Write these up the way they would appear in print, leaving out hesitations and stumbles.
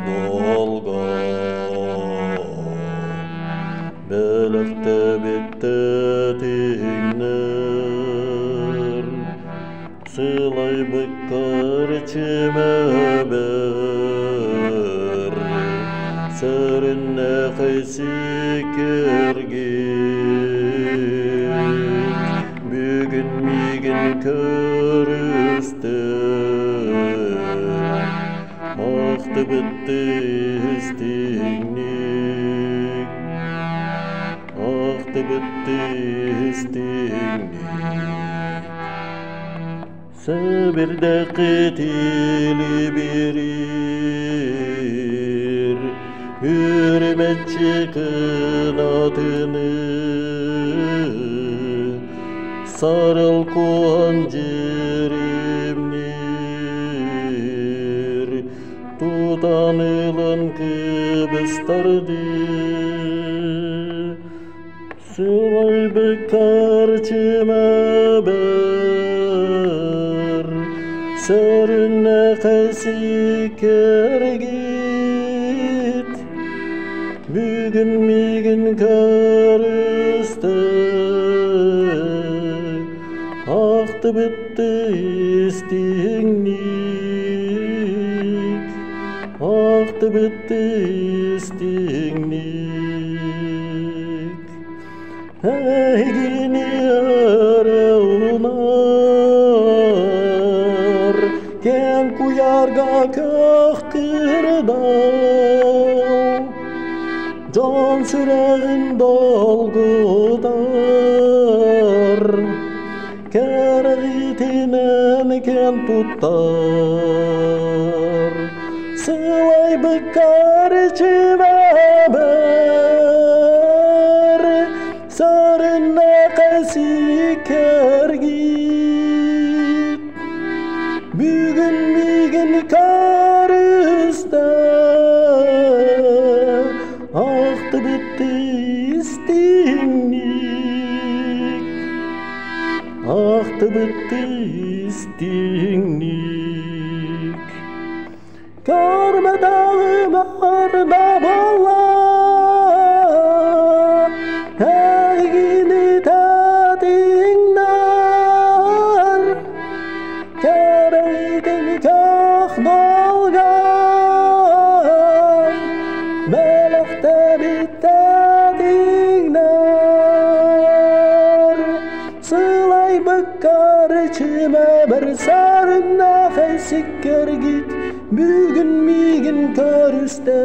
долга Бэлэхтэбит тэтиҥнэр Сылайбыккар чимэбэр Сөрүннэхэй сиккиргит Бүгүн миигин көрүстэ Ахтыбытты истиҥник Ахтыбытты истиҥник Сэбирдэххи тилибириир, үрүмэччи кынатыны сарыл куһан дьиримниир, тутан ылан кыбыстарды. Сылайбыккар чымабар, сөрүннэхэ сиккэргит, бүгүн миигин көрүстэ, ахтыбытты истиҥник, ахтыбытты истиҥник. Эһигини эрэ унар, кэм куйаарга көх кырдал, дьон сүрэҕин долгутар, кэрэҕитинэн кэм туттар. Сылайбыккар чимэбэр, сарыннака сиккэргит. Бүгүн миигин көрүстэ, ахтыбытты истиҥник, ахтыбытты истиҥник. Көрмөтөҕүм арда буолла, эһигини тэтиҥнэр, кэрэйдин көх долган, бэлэхтэбит тэтиҥнэр. Сылайбыккар чимэбэр сарыннахай сиккэргит, бүгүн миигин көрүстэ,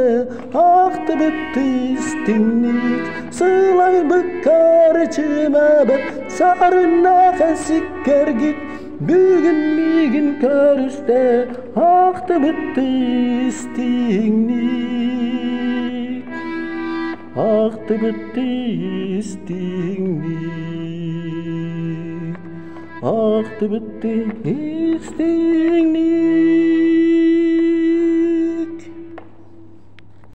ахтыбытты истиҥник. Сылайбыккар чимэбэр сарыннахай сиккэргит, бүгүн миигин көрүстэ, ахтыбытты истиҥник. Ахтыбытты истиҥник, ахтыбытты истиҥник.